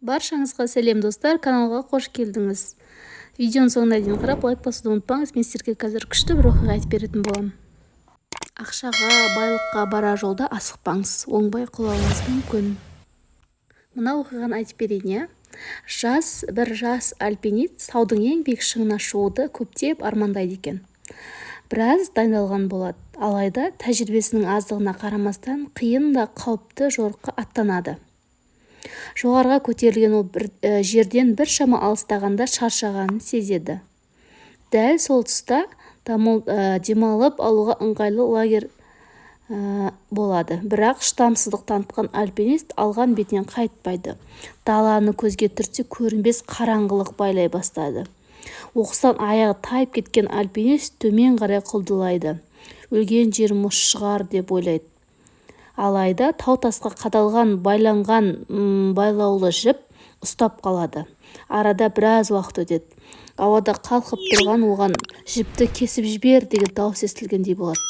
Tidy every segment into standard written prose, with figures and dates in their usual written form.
Баршаңызға сәлем, достар! Каналға қош келдіңіз! Видеоның соңына дейін қарап, лайк басуды ұмытпаңыз. Мен сіздерге қазір күшті бір оқиға айтып беретін боламын. Ақшаға, байлыққа барар жолда асықпаңыз, оңбай құлауыңыз мүмкін. Мына оқиғаны айтып берейін, иә. Бір жас альпинист таудың ең биік шыңына шығуды көптеп армандайды екен. Біраз дайындалған болады. Алайда тәжірибесінің аздығына қарамастан, қиын да қауіпті жорыққа аттанады. Жоғарыға көтерілген ол жерден біршама алыстағанда шаршағанын сезеді. Дәл сол тұста демалып алуға ыңғайлы лагерь болады. Бірақ шыдамсыздық танытқан альпинист алған бетінен қайтпайды. Даланы көзге түртсе көрінбес қараңғылық байлай бастады. Оқыстан аяғы тайып кеткен альпинист төмен қарай құлдилайды. Өлген жерім осы шығар деп ойлайды. Алайда тау тасқа қадалған байланған байлаулы жіп ұстап қалады. Арада біраз уақыт өтеді. Ауада қалқып тұрған оған «Жіпті кесіп жібер!» деген дауыс естілгендей болады.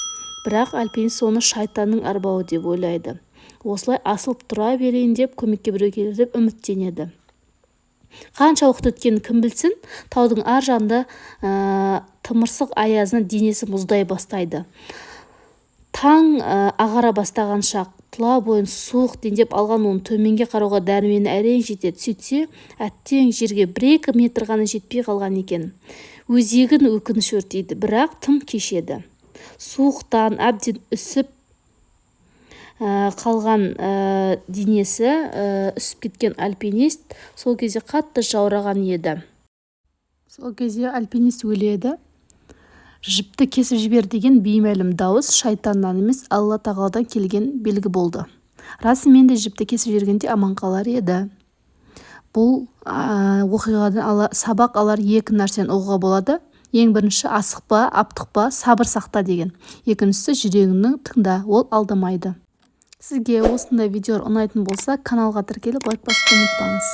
Бірақ альпинист оны шайтанның арбауы деп ойлайды. Осылай асылып тұра берейін деп, көмекке біреу келер деп үміттенеді. Қанша уақыт өткенін кім білсін, таудың ар жағында тымырсық аязынан денесі мұздай бастайды. Таң ағара бастаған шақ. Тұла бойын суық дендеп алған оның төменге қарауға дәрмені әрең жетеді. Сөйтсе, әттең, жерге 1-2 метр ғана жетпей қалған екен. Өзегін өкініш өртейді, бірақ тым кеш еді. Суықтан әбден үсіп қалған денесі үсіп кеткен альпинист сол кезде қатты жаураған еді. Сол кезде альпинист өледі. «Жіпті кесіп жібер» деген беймәлім дауыс шайтаннан емес, Алла тағаладан келген белгі болды. Расымен де, жіпті кесіп жібергенде аман қалар еді. Бұл оқиғадан сабақ алар екі нәрсені ұғуға болады. Ең бірінші, асықпа, аптықпа, сабыр сақта деген. Екіншісі, жүрегіңді тыңда, ол алдамайды. Сізге осындай видеолар ұнайтын болса, каналға тіркеліп, лайк басуды ұмытпаңыз.